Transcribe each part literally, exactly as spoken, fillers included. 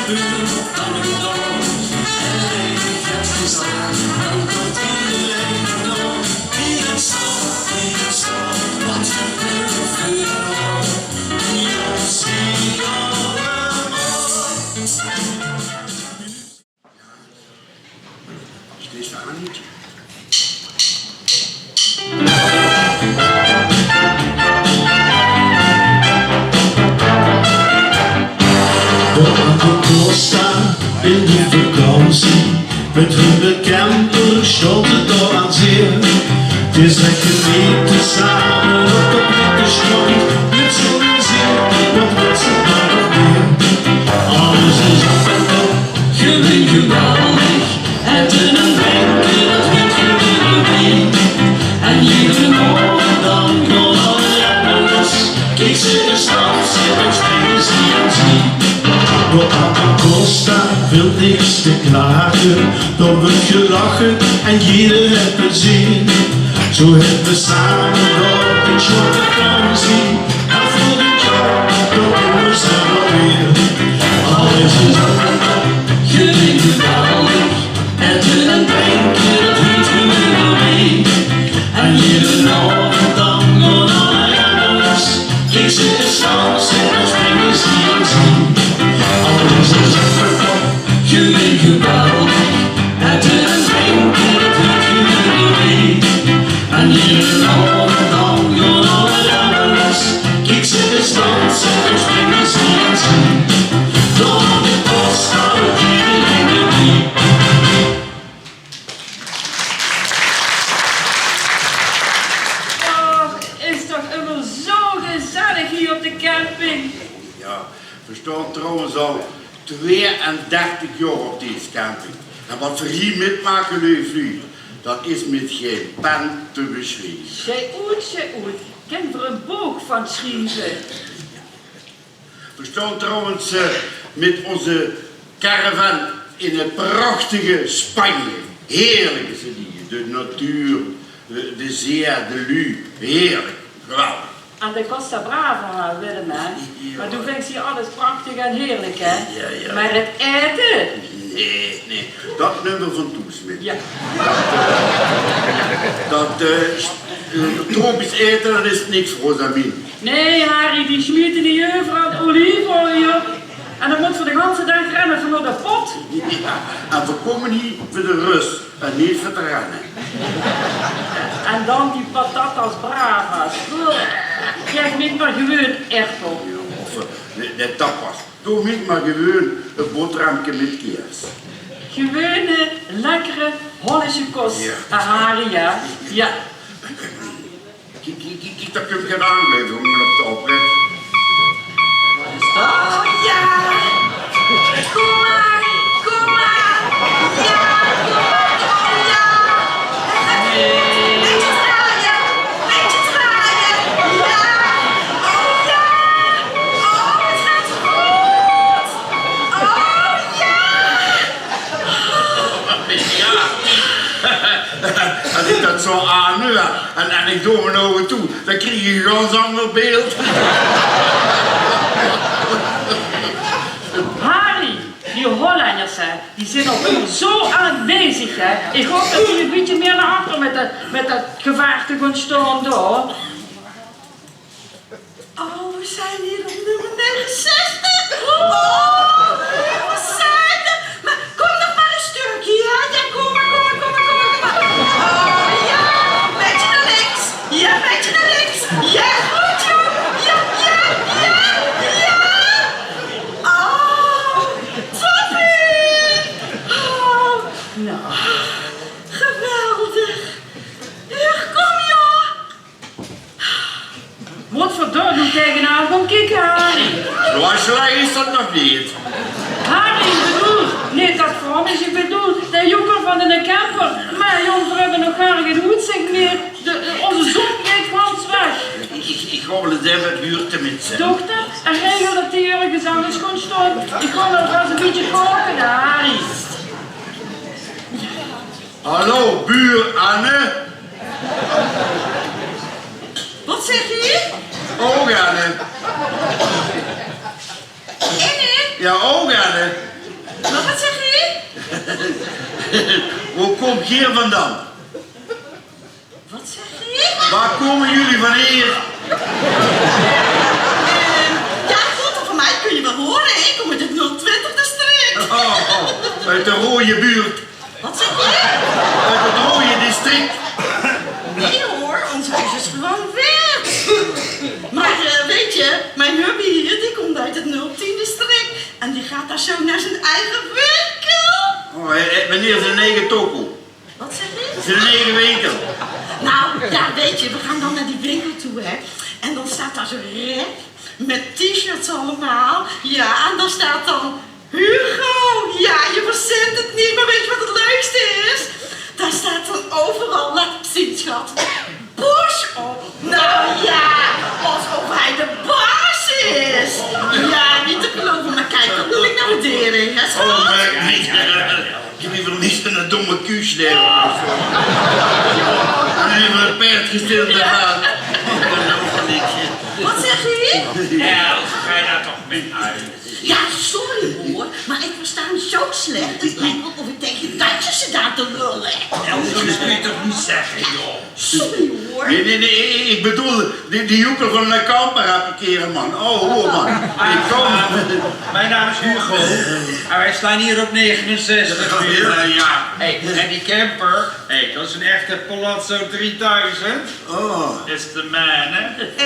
Steeds aan niet. Door aan de costa in de vakantie, met hun de camper stond het al aan zeer. Het is lekker mee te samen op dat witte strand, met zon en zee, wat wil ze dan nog meer? Alles is op en top, geweldig. En toen een wenkje, dat weet je niet meer. En iedere morgen dan gewoon al de remmen los. Kiek ze de stad, ze dan springen ze aan zien. Door aan de costa veel niks te klagen. Dan wordt gelachen en ieder heeft plezier. Zo hebben we samen nog een soort vakantie. En volgend jaar, dan komen ze wel weer. Alles is op en top, geweldig. En toen een wenkje, dat weet je niet meer. En iedere morgen dan gewoon al de remmen los. Kiek ze de stad, ze dan springen ze aan zien. Alles is op en top, geweldig. En toen een wenkje, dat weet je niet meer. En iedere morgen dan gewoon al de remmen los. Kiek ze de stad, ze dan springen ze aan zien. Door de post, alle dieren in de wiek. Och, is toch ummer zo gezellig hier op de camping. Ja, we staan trouwens al tweeëndertig jaar op deze camping. En wat we hier mitmaken, leef luuj, dat is mit geen pen te beschrijven. Sjeet oet, sjeet oet. Kin v'r ein book van schrieve. We staan trouwens, eh, met onze caravan in het prachtige Spanje. Heerlijk is het hier. De natuur, de, de zee, de luuj. Heerlijk. Geweldig. Aan de Costa Brava, Willem, hè? Ja. Maar doe vingt hier alles prachtig en heerlijk, hè? Ja, ja. Maar het eten? Nee, nee. Dat numme we van toes mit. Ja. Dat, eh, dat, eh, tropisch eten, dat is niks voor ons, Amin. Nee, Harry, die smiete die euveral olijfolie op. En dan mótte v'r de ganse daag renne veur de pot. Ja, en we komen hier voor de rust en niet voor te rennen. En dan die patatas bravas. Geef mich maar gewoon erpel. Ja, of, eh, de, de tapas. Doe mich maar gewoon een boterhamke met kaas. Gewone, lekkere Hollandse kost, ja. Harry, ja. Ja. Kiek, kiek, kiek, kiek, dat kump gedaan blijven, jongen, op de oprit. Wat is dat? Oh, ja! Kom maar, kom maar! Ja, kom maar, oh, ja! Beetje draaien, beetje draaien! Ja! Oh, ja! Oh, het gaat goed! Oh, ja! Ja. Als ik dat zo aanhuur en, en ik doon mijn ogen toe, dan krijg ik een gans ander beeld. Harry, die Hollanders, hè, die zijn ook immer zo aanwezig, hè. Ik hoop dat die een beetje meer naar achter met dat, met dat gevaarte gaan staan, hoor. Oh, we zijn hier op nummer negenenzestig. Oh, we zijn er. Maar kom nog maar een stukje, ja? Ja, kom maar, kom maar, kom maar, kom maar, kom maar. Oh, ja, een beetje naar links. Ja, een beetje naar links. Ja, goed, joh. Ja, ja, ja, ja. Oh, toppie. Oh, nou, geweldig. Hier, kom, joh. Wat verdomme doe tegenaan gaan kieken, Harry? Zo slecht is dat nog niet. Harry, ik bedoel, nee, dat vrouw is, ik bedoel, de jonker van de camper. Maar jong, we hebben nog gar geen oetzicht meer. De, de, onze zon gaat gans weg. Ik, ik, ik ga wel eens even het huur tenminste. Dochter, en regel dat die ergens anders gaan staan. Ik ga wel eens een beetje koken, Harry. Hallo, buur Anne. Wat zeg je? Ook Anne. Anne? Ja, ook Anne. Wo kómp geer vandaan? Wat zegt ie? Waar komen jullie van hier? Ehm, ja, god, van mij kun je wel horen. Ik kom uit het nul twintig district. Oh, oh, uit de rode buurt. Wat zeg je? Uit het rode district. Nee hoor, ons huis is gewoon wit. Maar eh, weet je, mijn hubby hier, die komt uit het nul tien district. En die gaat daar zo naar zijn eigen winkel. Oh, eh, eh, meneer zijn eigen toko. Wat zeg je? Zijn eigen winkel. Nou, ja, weet je, we gaan dan naar die winkel toe, hè. En dan staat daar zo'n rek met t-shirts allemaal. Ja, en daar staat dan Hugo. Ja, je verzint het niet, maar weet je wat het leukste is? Daar staat dan overal, laat ik zien, schat. Bosch op. Nou ja, alsof hij de baas is. Ja, niet te geloven, maar kijk, dat noem ik nou waardering, hè, schat? Oh, maar niet. Ik heb liever niet een domme kuus daar. En liever het paard gestild te gaan. Wat zegt u? Ja, ga daar toch met huilen. Ja, sorry hoor, maar ik versta hem zo slecht. Het lijkt wel of ik tegen Duitsers zit aan te lullen. Ja, dat kun je toch niet zeggen, joh. Sorry hoor. Nee, nee, nee, ik bedoel, die, die joekel van de kamper heb ik hier, man. Oh, hoor, man. Ik kom. Mijn naam is Hugo. En wij staan hier op negenenzestig. Ja, ja. Hey, en die camper, hey, dat is een echte Palazzo drieduizend. Oh. Is de mijne. Eh.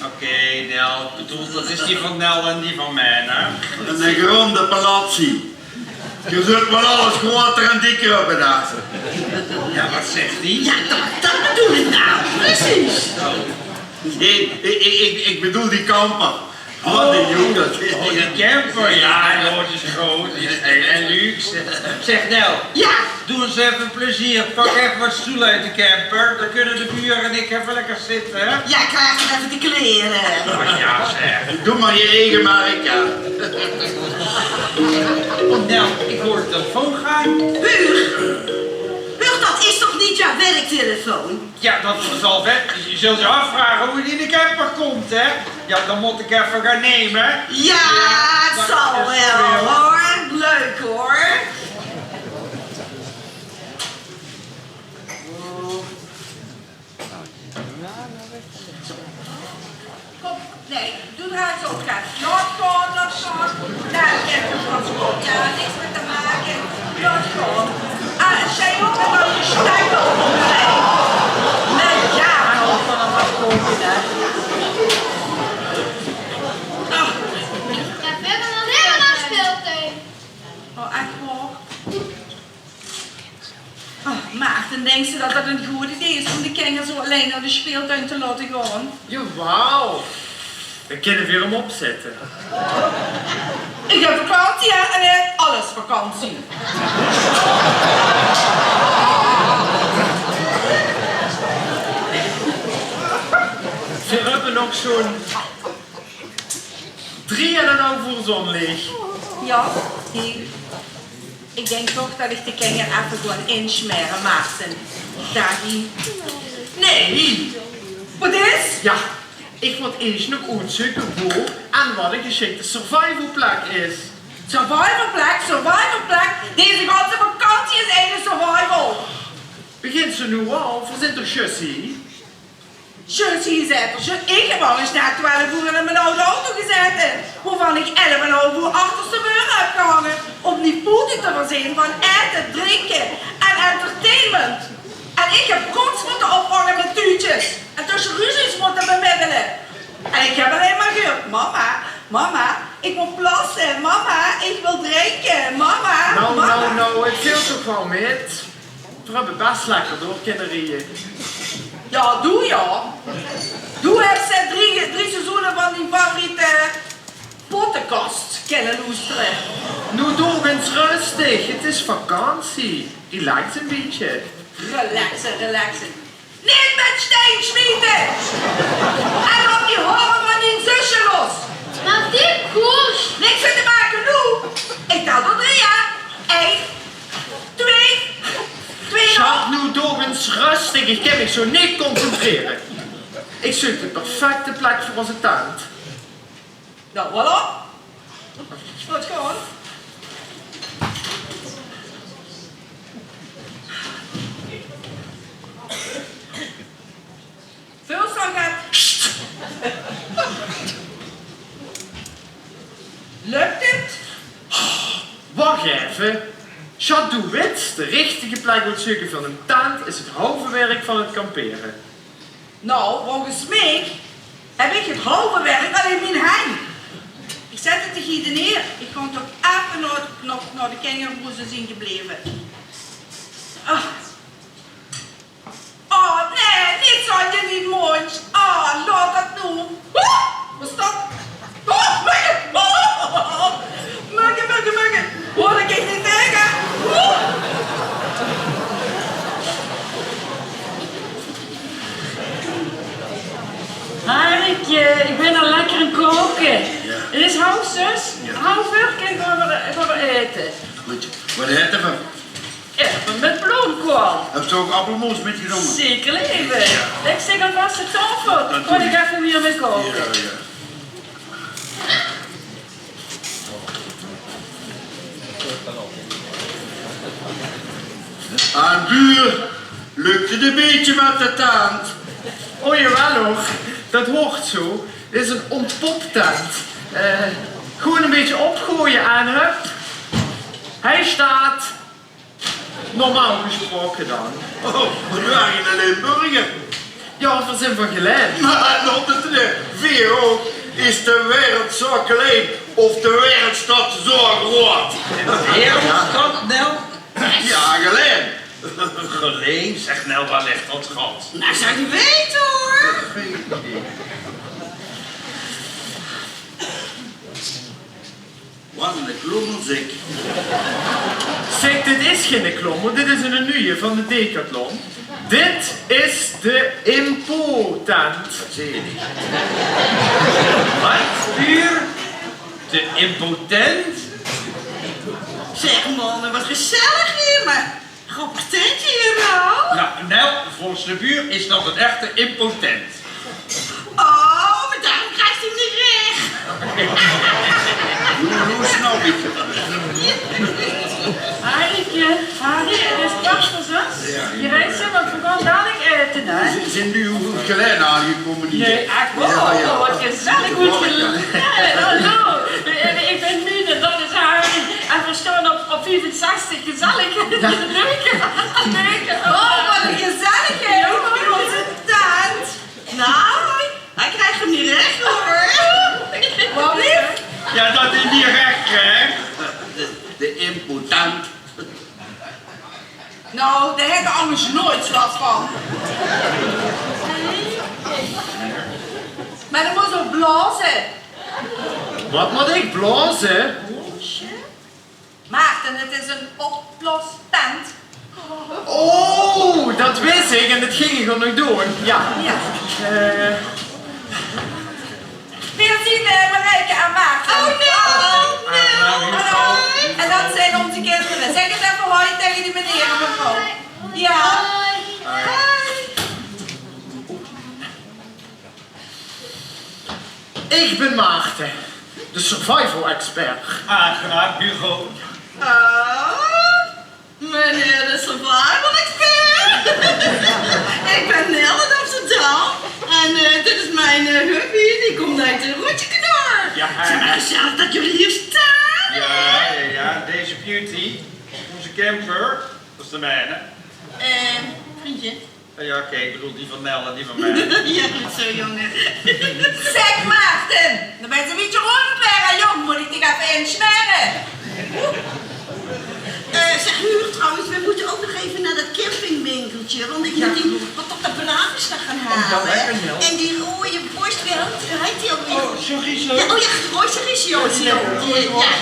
Oké, Nel, bedoel, dat is die van Nel en die van mij, hè? Een gronde Palazzi. Je zult wel alles groter en dikker hebben daar. Ja, wat zegt die? Ja, dat, dat bedoel ik nou. Precies. Nee, ik, ik, ik, ik bedoel die kamper. Wat een joekel. Oh, die camper. Ja, joh, die is groot, die is, en, en luxe. Zeg, Nel. Ja. Doe ons even een plezier. Pak even wat stoelen uit de camper. Dan kunnen de buren en ik even lekker zitten, hè? Ja, ik ga even, even de kleren. Oh, ja, zeg. Doe maar je eigen merk, ja. Oh, Nel, ik hoor de telefoon gaan. Huur? Huur, dat is toch niet jouw werktelefoon? Ja, dat zal wel. Je zult je afvragen hoe die in de camper komt, hè? Ja, dan moet ik even gaan nemen. Ja, het zal wel, hoor. Leuk, hoor. Kom, nee, doe draait ze op, gaat. Laat gaan, laat gaan. Daar heeft het transport, ja, niks meer te maken. Laat gaan. Ah, zij ook nog wel een stijl. Nee, ja, maar ook van een afkomen, hè. Ah. Ja, we hebben al helemaal speeltuin. Oh, echt waar? Ah, Maarten, denkt ze dat dat een goed idee is om de kinderen zo alleen naar de speeltuin te laten gaan? Jawel. We kunnen weer hem opzetten. Ik heb vakantie, hè, en hij heeft alles vakantie. Ze hebben nog zo'n drieënhalf uur zonlicht. Ja, die. Ik denk toch dat ik de kinger effe gewoon insmere, Maarten. Dagi. Nee. Wat is? Ja, ik wil eerst nog uitzoeken wo en wat een geschikte survivalplek is. Survivalplek, survivalplek. Deze ganse vakantie is eigen survival. Begint ze nu al? Verzint er Jussie? Jussie, zet er, Jussie, ik heb al eens na twaalf uur in mijn oude auto gezeten, waarvan ik elf en half uur achterstevoren heb gehangen, om die poeten te voorzien van eten, drinken en entertainment. En ik heb kots moeten opvangen met tuutjes en tussen ruzies moeten bemiddelen. En ik heb alleen maar gehuurd: mama, mama, ik moet plassen, mama, ik wil drinken, mama, nou, mama. Nou, nou, het viel toch wel mee. Veer höbbe bès lekker door kinne rieje. Ja, doe ja. Doe höbs drie, drie seizoene van die favoriete podcast kinne loestere. Noe doog ins rustig, het is vakantie. Relax ein bietje. Relaxe, relaxe. Neet mit stein smiete! En laot die hore van dien zusje los! Mer die koers! Niks mit te make noe! Ik tel tot drie, ja! Ein, twee, twee. Sjat, noe doog ins rustig, ik kin mich zo neet concentreren. Ik zeuk de perfecte plek veur ózze tent. Nou, voilà. Laot gaon. Lök 't? Wach effe. Sjaat, doe wits, de richtige plek oetzeuke veur ein tent is 't halve werk van 't kampere. Nou, volges mich höb ich 't halve werk al in mien henj. Ich zèt 't te giede neer. Ich gaon toch effe nao, nao, nao de kinjer woe ze zeen gebleve. Ah. Oh, nae, neet zoe in dien móndj. Oh, laot det noe. Oeh, waat is det? Oh, mugge. Oh, mugge, mugge, mugge. Hoor ich neet taenge. Oeh. Harrietje, ich bön al lekker aan 't kaoke. Ja. 't Is half zès. Ja. Half zès gaon v'r, gaon v'r aete. Good. Waat aete v'r? Aerpel mit bloomkoal. Höbs doe ouch appelmoos mitgenómme? Zeker, leve. Ja. Ich zèt alvas de taofel. Det doon ich. Mót ich effe hie mit kaoke. Ja, ja. Aan buur, lök 't ein bietje mit de tent? O jawel huur, det huurt zoe. Dit is ein óntpoptent. Eh, gewoon ein bietje opgaoje en hup. Hae steit. Normaal gesproke dan. Oh, waat waere de Limburgers? Ja, v'r zeen van Gelaen. Mer det is de wereld zo klein of de wereld steit zo groot. De wereld steit, Nel? Ja, Gelaen. Gelaen, zèk Nel, waat lik det gans? Nou, zou je weten hoor. Waat ein klómmel, zèk. Zèk, dit is geine klómmel, dit is ein nuuje van de Decathlon. Dit is de impotent. Det zeen ich neet. Waat? Buur? De impotent? Zeg man, wat gezellig hier, maar grappig tentje hier wel. Nou, nou, volgens de buur is dat een echte impotent. Oh, maar daarom krijgt hij niet recht. Noe, noe snap ich 't. Harrietje, Harrie, 't is pas veur zès. Ja, ja. Je rijdt zo, want we gaan dadelijk eten, hè? Zeen, zeen noe good gelaen aangekómme hie? Nee, echt wel. Ja, ja. Oh, wat gezellig, goed gelaen. Hallo, ik ben Mina, dat is Harrie. En we staan op, op viefenzestig, gezellig. Leuk. Leuk. Oh, wat een gezelligheid. Ja. In onze tent. Nou, hij krijgt hem niet recht, hoor. Wat lief. Ja, dat is niet recht, hè? De, de impotent. Nou, dao höb ich angers noeats last van. Mer dan mós se ouch blaoze. Wat mót ich blaoze? Maarten, het is een opblaasstent. Oh, dat wis ich en dat ging ich ouch nog doon. Ja. Ja. Eh, Veer zien, eh, Marijke en Maarten. Oh, nee. Hallo. En dat zijn onze kinderen. Zeg eens even hoi tegen die meneer en mevrouw. Ja. Hoi. Ich bön Maarten, de survival expert. Aangenaam, Hugo. Oh. Meneer de survival-expert. Ik ben Nel uit Amsterdam. En, eh, dit is mijn, eh, hubby. Die komt uit, eh, Rotjeknor. Ja, hi. Zeg maar gezellig dat jullie hier staan. Ja, ja, ja. Deze beauty, onze camper, dat is de mijne. Eh, vriendje. Ja, oké, ik bedoel die van Nel en die van mij. Ja, goed zo, jongen. Zeg, Maarten, dan bent ze een beetje rondgekregen, jong. Moet ik dich effe insmere? Eh, zeg, huur trouwens, we moeten ook nog even naar dat campingwinkeltje, want ik moet die wat op de Bravenstraat gaan halen. Oh, dat lekker, Nel. En die rode Porsche, wie heet, heet die ook weer? Oh, chorizo. Ja, oh ja, rode chorizo. Ja, die, ja,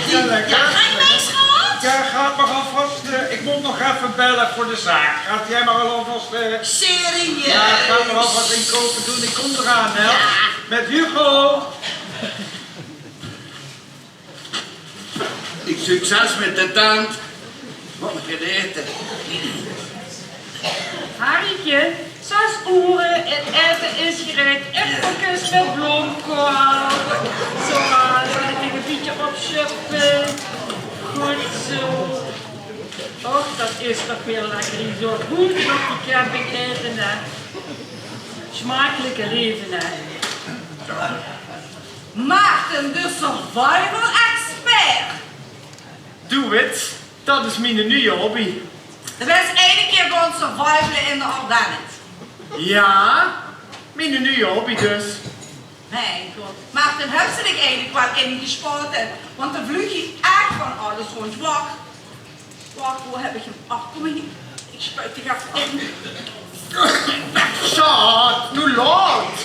die, ja, ga je mee, schat? Ja, gaat maar alvast, eh, ik moet nog even bellen voor de zaak. Gaat jij maar alvast, eh, serieus? Ja, ga maar alvast inkopen doen. Ik kom eraan, hè? Ja. Met Hugo. Succes met de tent. Wat een gedete. Harrietje, zes oere, 't aete is gereid. Appelkes met bloomkoal. Zo, zal ik dich een bietje opsjöppe? Goed zo. Och, dat is toch weer lekker hie zo. Good op die camping aete, hè. Smakelijk laeve, hè. Ja, De survival expert. Doe wits, dat is miene nuje hobby. De bès eine kier gaon survivale in de Ardenne. Jao, miene nuje hobby dus. Mien god, Maarten, höbs se dich eigelik waal ingespaote? Want d'r vluug hie ech van alles róndj. Wach, wach, wo höb ich 'm? Ach, kóm hie. Ich spuit dich effe in. Sjaat, noe laot.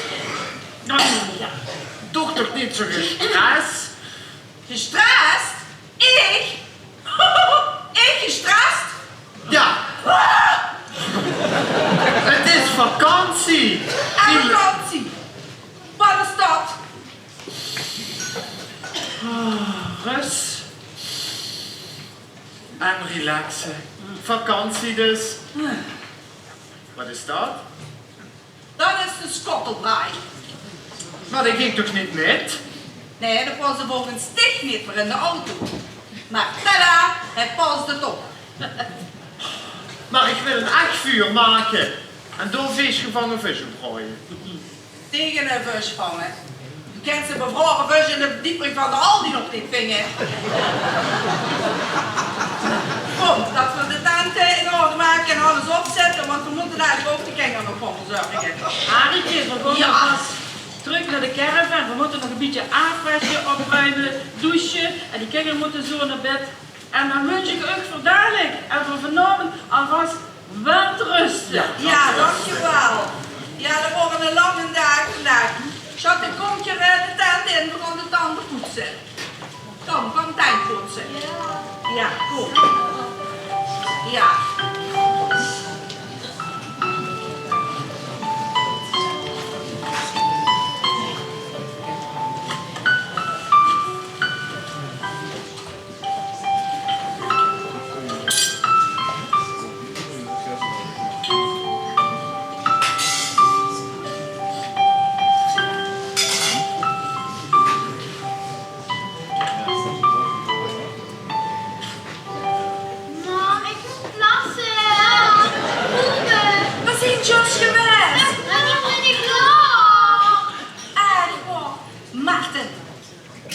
Doog toch neet zo gestres. Gestres? Ich? Ich gestres? Jao. Ah! Het is vakantie. En vakantie. Wat is dat? Ah, rust. En relaxe. Vakantie dus. Wat is dat? Dat is de schottelbaai. Mer dae góng toch neet mit? Nae, dae paste volges dich neet mier in de auto. Mer tada, hae paste toch. Mer ich wil ein ech vuur make en dao vees gevange vis op braoje. Taenge ein vis vange. Doe kins de bevraore vis in de diepvries van de Aldi nog neet vinge. Kóm, laot v'r de tent, eh, in orde make en alles opzètte, want v'r mótte dalik ouch de kinger nog veur verzörge. Harietje, v'r gaon alvas trök nao de caravan. V'r mótte nog ein bietje aafwesje, opruime, douche en die kinger mótte zo nao bèd. En dan wunsj ich uch veur dalik en veur vanaovendj alvas welteruste. Jao, dankjewel. Jao, det waor eine lange daag vandaag. Sjat, kóm, eh, de tent in, v'r gaon de tande poetse. Kóm, kóm, tande poetse. Jao, kóm. Jao. Mam, ich mót plasse. Poepe. V'r zeen zjus gewaes. Mer ich bön neet klaor. Ech waor. Maarten.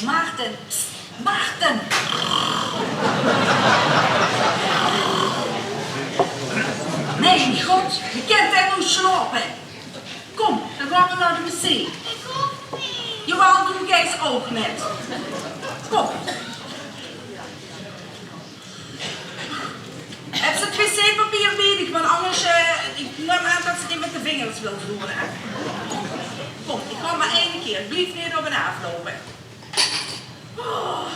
Maarten, pst, Maarten! Mien god, wie kint dae noe slaope? Kóm, dan gaon v'r nao de wc. Ich hoof neet. Jawaal, doe geis ouch mit. Kóm. Höbs se 't wc-papier bie dich? Want angers, eh, ich num aan det se 't neet mit de vingers wils doon, hè. Kóm, ich gaon mer eine kier. Blief neet op en aaf loupe. Oh.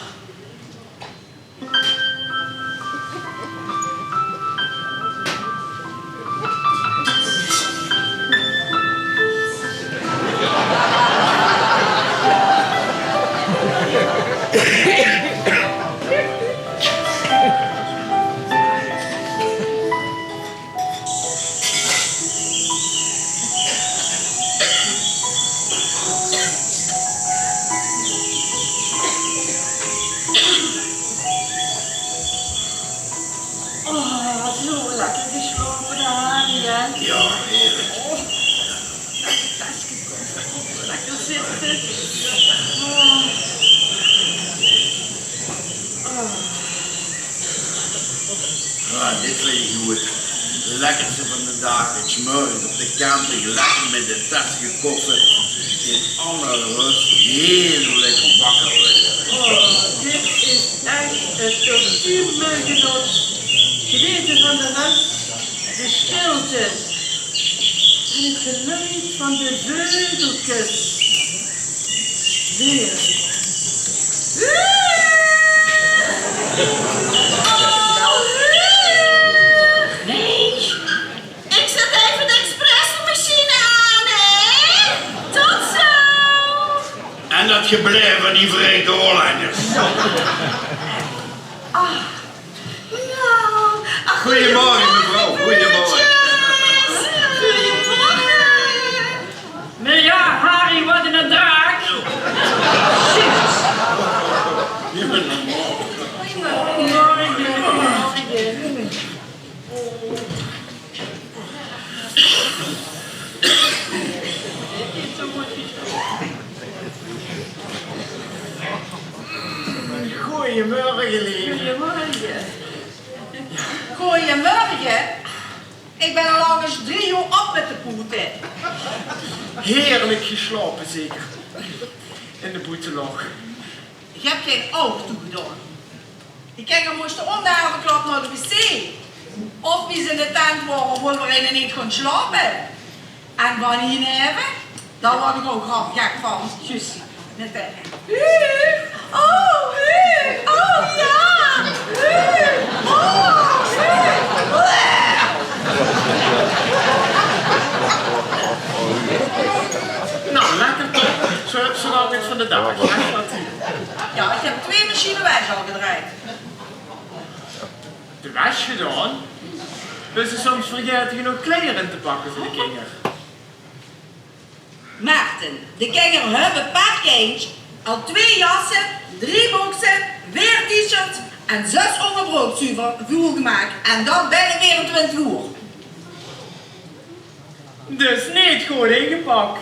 Oh, zo lekker geslaope, hè, Harry, hè? Jao, heerlijk. Oh, lekker taske koffie. Lekker zitte. Oh. Oh. Ah, dit vinj ich good. Lekkerste van de daag, 's morges op de camping, lekker mit de taske koffie. In alle rust, heerlijk wakker waere. Oh, dit is ech 't ultieme genot. Genete van de rust, de stilte en 't geluid van de veugelkes. Heerlijk. Mins, ich zèt effe de expressmachien aan, hè? Tot zo! En det gebleve van die verrekte Hollenjers. Ah, nou, ah, goeiemorge, mevrouw. Goeiemorge. Goeiemorge. Mer jao, Harry, waat ein draak. Jezus. Goeiemorge. Goeiemorge. Goeiemorge, leef. Goeiemorge. Goeiemorge. Ik bin al lang ins drie oer op mit de poete. Heerlijk geslaope zeker. In de boeteloch. Ik heb gein oug toegedaon. Die kinger moste ónder de haverklap nao de wc. Of wie ze in de tent waore, wólle v'r eine neet gaon slaope. En van hie neve, dao waer ik ouk rap gek van. Zjus, net, hè. Huub! Oh, Huub! Oh, ja! Huub! Oh, Huub! Nou, lekker toch? Zo heb ze wel iets van de dag. Ja, ik heb twee machine wesj al gedrejd. De wesj gedaon? Bös se soms vergaete genóg kleier in te pakke veur de kinger? Maarten, de kinger höbbe per kindj al twee jasse, drie bókse, veer t-shirts en zös óngerbrook zuver vuul gemaak. En dat binne veerentwintig oer. Dus neet good ingepak.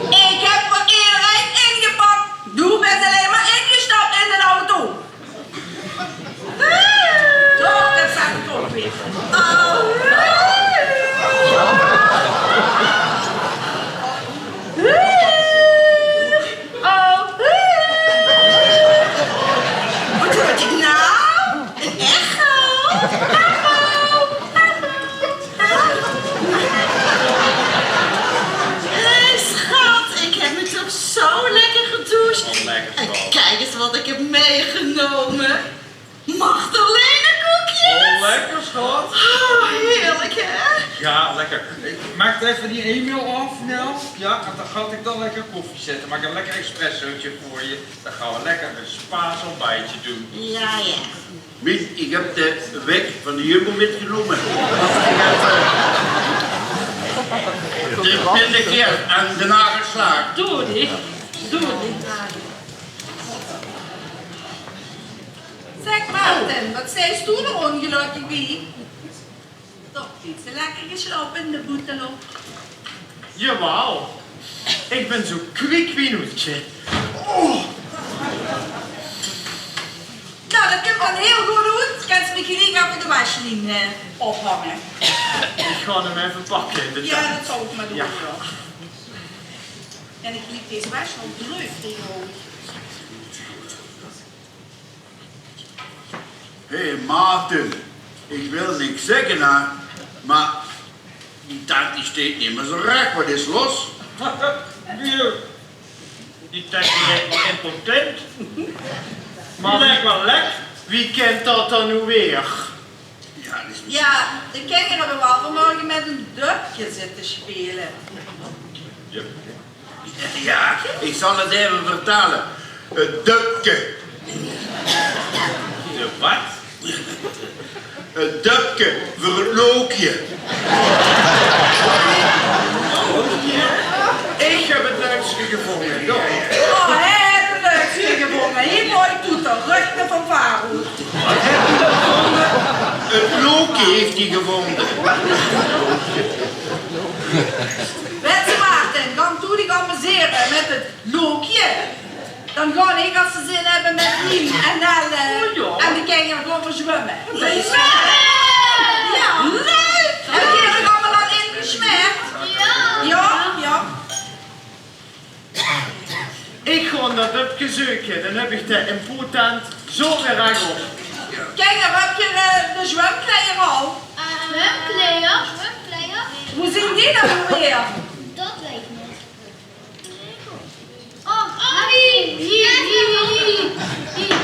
Ik heb veur ederein ingepak. Doe bös allein mer ingestap in de auto. Dao, dao zit ik ouk weer. Oh. Oh. Wat doot ik nou? Een echo? Hallo? Hallo? Hé, schat, ik heb me toch zo lekker gedoucht. Oh, lekker, schat. En kijk eens wat ik heb meegenomen. Magdalenekoekjes. Oh, lekker, schat. Oh, heerlijk, hè? Ja, lekker. Maak even die e-mail af, Nel. Ja, en dan ga ik dan lekker koffie zetten. Maak een lekker espressootje voor je. Dan gaan we lekker een Spaans ontbijtje doen. Ja, ja. Mien, ik heb de wek van de Jumbo mitgenómme. Ik heb, eh, de pindakaas en de nagelslaag. Doe die. Doe die. Zeg, Maarten, wat zeis doe d'r óngelökkig bie? Toch neet zo lekker geslaope in de boeteloch? Jawel. Ik bin zo kwiek wie ein hoendje. Oh. Nou, dat kump dan hiel good oet. Kins mich geliek effe de waslien, eh, ophange. Ik gaon 'm effe pakke in de tent. Ja, dat zal ik maar doen, ja. En ik liek deze wesj al dreug, joh. Hé, Maarten, ik wil niks zegge, hè, maar die tent die steit neet mier zo rech. Wat is los? Wie, die tent die lijkt impotent. Maar die lijkt wel lek. Wie kent dat dan noe weer? Ja, dat is misschien... Ja, de kinger hebbe wel vanmorge met een döpke zitte spele. Döpke? Ja, ik zal het even vertalen. Het döpke. De wat? Het döpke voor het lookje. Ik heb het leukste gevonden. Oh, hij heeft het leukste gevonden. Hier mooi toeter, rug de fanfare. Wat heb je gevonden? Het lookje heeft hij gevonden. Wèts se, Maarten, dan doe dich amusere mit 't lookje. Dan gaon ich, as ze zin höbbe, mit Mien en Nelle en de kinger gaon veer zwumme. Veer zwumme! Ja. Leuk! Höb geer uch allemaol al ingesmeerd? Ja. Ja, ja. Ich gaon dat döpke zeuke, dan höb ich de impotent zo weer rech op. Kinger, höb geer, eh, de zwumkleier al? Zwumkleier? Zwumkleier? Wo zeen die dan noe weer? Dat weit ich neet. Oh, hie, hie, hie, hie.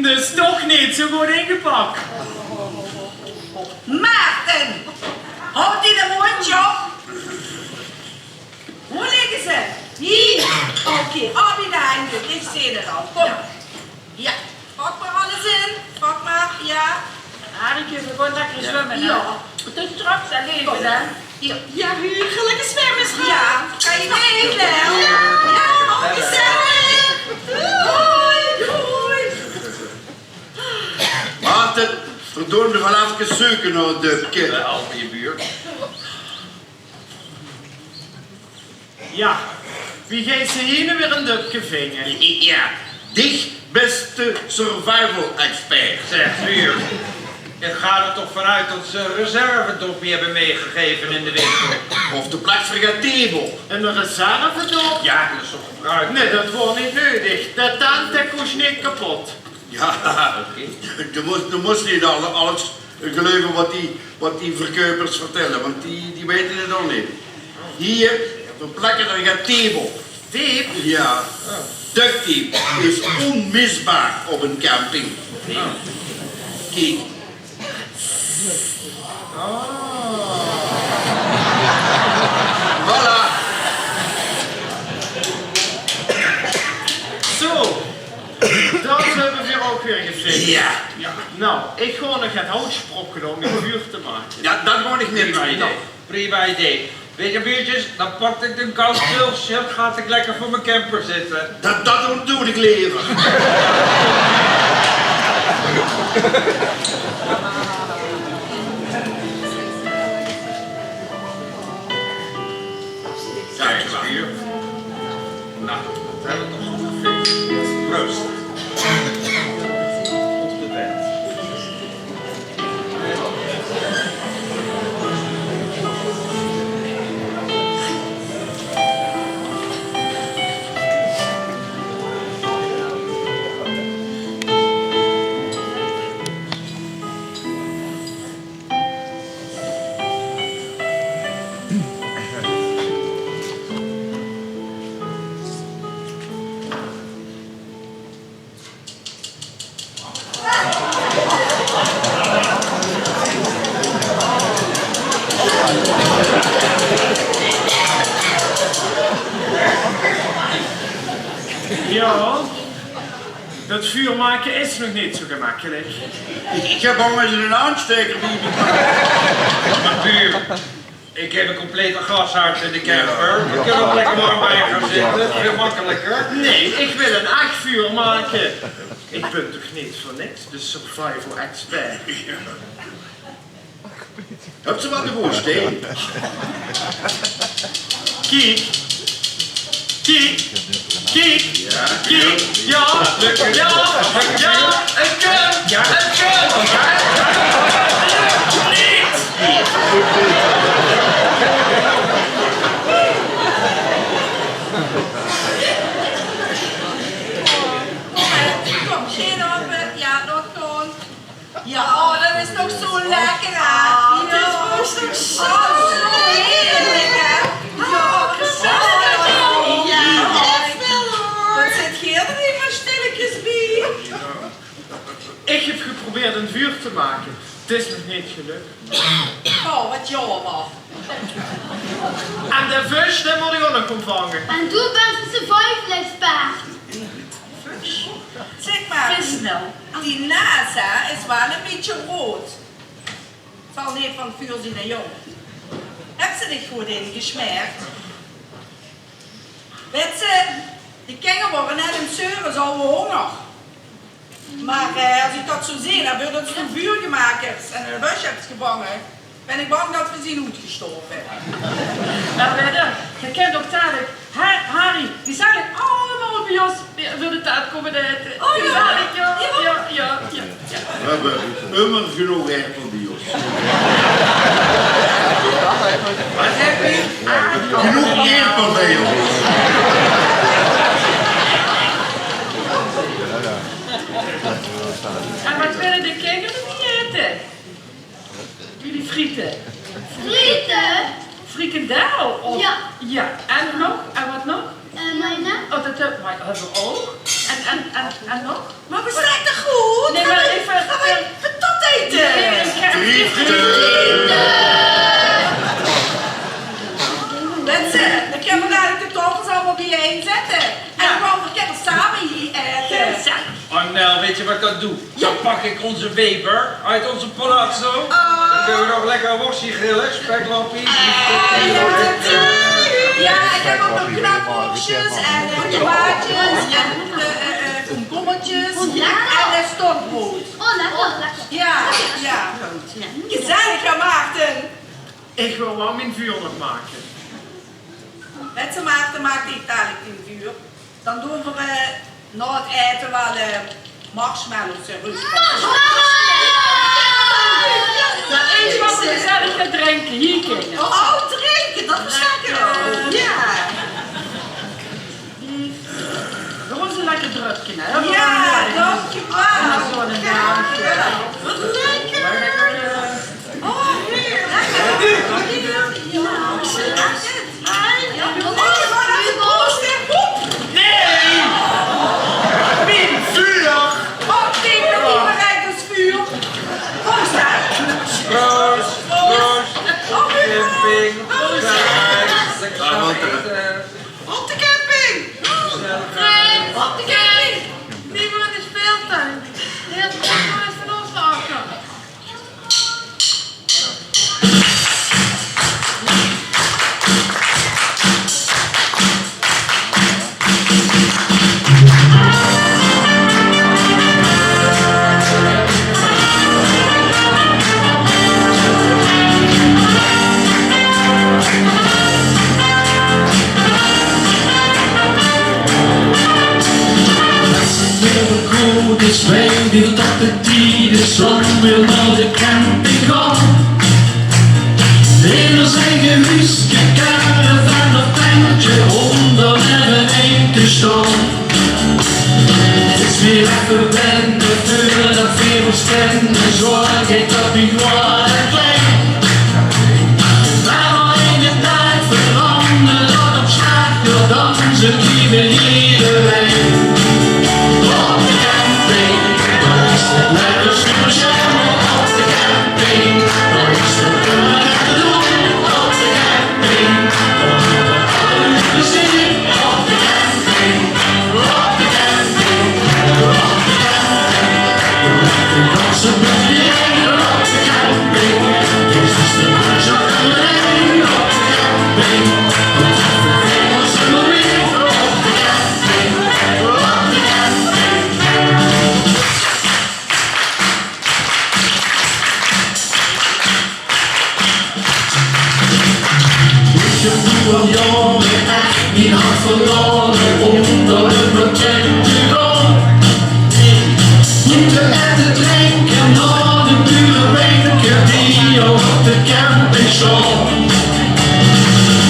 Dus toch neet zo good ingepak. Maarten, haoj dich de móndj op. Wo ligke ze? Hie. Oké, op in de henj. Ich zeen 't al. Kóm. Ja. Pak mer alles in. Pak mer, ja. Harry, veer gaon lekker zwumme, hè? Ja. Tot straks, hè, leef, hè? Ja, ja, Huub, lekker zwumme, schat. Ja, kan je mee, Leo? Ja, ja, gezellig. Doei, doei. Maarten, verdomme, vanaf zeuke nao 't döpke. Bij al die buurt. Ja, Wie geis se hie noe weer ein döpke vinge? Jao, dich bès de survival-expert. Zeg, Buur, ich gaon d'r toch van oet det se ein reservedop höbs mitgegaeve in de winkel. Of de plek veur de gazebo. Ein reservedop? Jao, det is toch gebroek. Nae, det waor neet neudig. De tent kós neet kepot. Jao, doe mós, doe mós neet alle-, alles geluive waat die, waat die verkuipers vertèlle, want die, die weite 't ouch neet. Hie, veur plekke dao get tape op. Tape? Jao. Duct tape is onmisbaar op ein camping. Kiek. Voilà. Zo. Det höbbe veer ouch weer gefiks. Jao. Noe, ich gaon nog get hout sprokkele óm ein vuur te make. Jao, det gaon ich mit. Prima idee. Prima idee. Wèt geer, buurtjes, dan pak ich de kans zelf, sjat, gaon ich lekker veur mien camper zitte. Det, det doon ich lever. Kijk, hier. Nou, dat hebben we toch goed gefixt. Proost. Op de band. Jao, det vuur make is nog neet zo gemekkelik. Ich höb al ins eine aanstaeker bie mich. Mer buur, ich höb ein complete gashaard in de camper. Jao. Dao kóns se ouch lekker warm bie gaon zitte. Väöl gemekkeliker. Nae, ich wil ein ech vuur make. Ich bön toch neet veur niks de survival expert. Höbs se waal de woosj, hè? Kiek. Kiek. Kiek. Jao, kiek. Jao, jao, jao, ein kuum. Ein kuum. Jao, ein kuum. Neet. Kom, gein ope. Jao, det kan. Jao, oh, det is toch zo lekker, hè? Oh, 't is toch zo heerlijk, hè? Jao, gezellig. Jao, ech waal, huur. Waat zit geer d'r hie mer stillekes bie? Ich höb geprobeerd ein vuur te make. 't Is nog neet gelök. Oh, waat jaomer. En de vös, dae mót ich ouch nog kómme vange. En doe bös ein survival-expert. Zeg maar, die nase is waal ein bietje roead. Zal neet van 't vuur zien, hè, jóng? Höbs se dich good ingesmeerd? Wèts se, de kinjer waore net aan 't zeure, ze hawwe hónger. Mer, eh, es ich det zo zeen, dan waert det zo'n vuur gemaak höbs en ein vös höbs gevange, bön ich bang det v'r zien oetgestorve. Mer wèt geer, geer kènt toch dadelik Har-, Harry, die zal ich allemaol bie ós veur de taart kómme aete. Oh, jao. Die zal ich, jao, jao, jao, jao. V'r höbbe ummer genóg aerpel bie ós. Waat höb ich? Genóg aerpel bie ós. En waat wille de kinjer neet aete? Wie die friete. Friete? Frikandel, of? Jao. Jao. En nog? En waat nog? Eh, mayonaise. Oh, det höb, mer det höbbe v'r ouch. En, en, en, en nog? Mer veer zeen toch good? Nae, mer effe, effe patat aete. Nae, ich höb friete. Minse, dan kónne v'r dadelik de taofels allemaol biejein zètte. En dan gaon v'r lekker same hie aete. Gezellig. Oh, Nel, wèts se waat ich dan doon? Dan pak ich ózze Weber oet ós palazzo. Dan kónne v'r nog lekker ein worsje grille, speklappies. Jao, ich höb ouch nog knakworsjes en, eh, tomaatjes en, eh, eh, eh, komkommertjes. En ein stokbrood. Oh, lekker. Jao, jao. Gezellig, hè, Maarten? Ich wil waal mien vuur nog make. Wèt se, Maarten, maak dich dalik dien vuur. Dan doon v'r, eh, nao 't aete waal, eh, marshmallows, eh, roeste. Dat is wat we zelf gaan drinken, hier, kinderen. Oh, drinken, dat versta ik wel. Ja. Gewoon zo'n lekker drupje, hè? Ja, dankjewel. Wat lekker. Oh, heerlijk. Ja, ja. Oh, wat een proost, hè, Bob. Nee! Mien vuur! Oh, nee, ik ben niet bereid, dat is vuur. Proost, hè. Proost, proost. Oh, vuur. Camping. Proost. Op de camping! Op de camping! Niemand is speeltuin. Heel veel van ons achter. Good is, weet dat de tied is, laot weer nao de camping gaon. Eder zien huuske, caravan of tentje, um dao effe in te staon. 't Is weer effe wenne, veurdat veer ós kenne, zorg ik dat ik waal klein. Maar al in de tijd verandert dat op straat, dan dansen die weer iedereen. Op de camping, dat is het lekker speciaal. Op de camping, dat is het lekker te doen. Op de camping, dat is het plezier. Op de camping, op de camping, op de camping. Ik heb nu al jaren echt mijn hart verloren, omdat het bekend te doen. Moeten eten, drinken, naar de buren wenken, die al op de camping staan.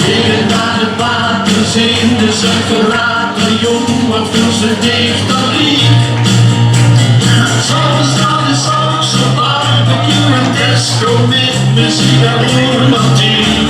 Liggen daar de paters in de zuigerwater, jong, wat veel ze dichter liep. S'avonds naar de saxo, barbecue en disco met muziek en romantiek.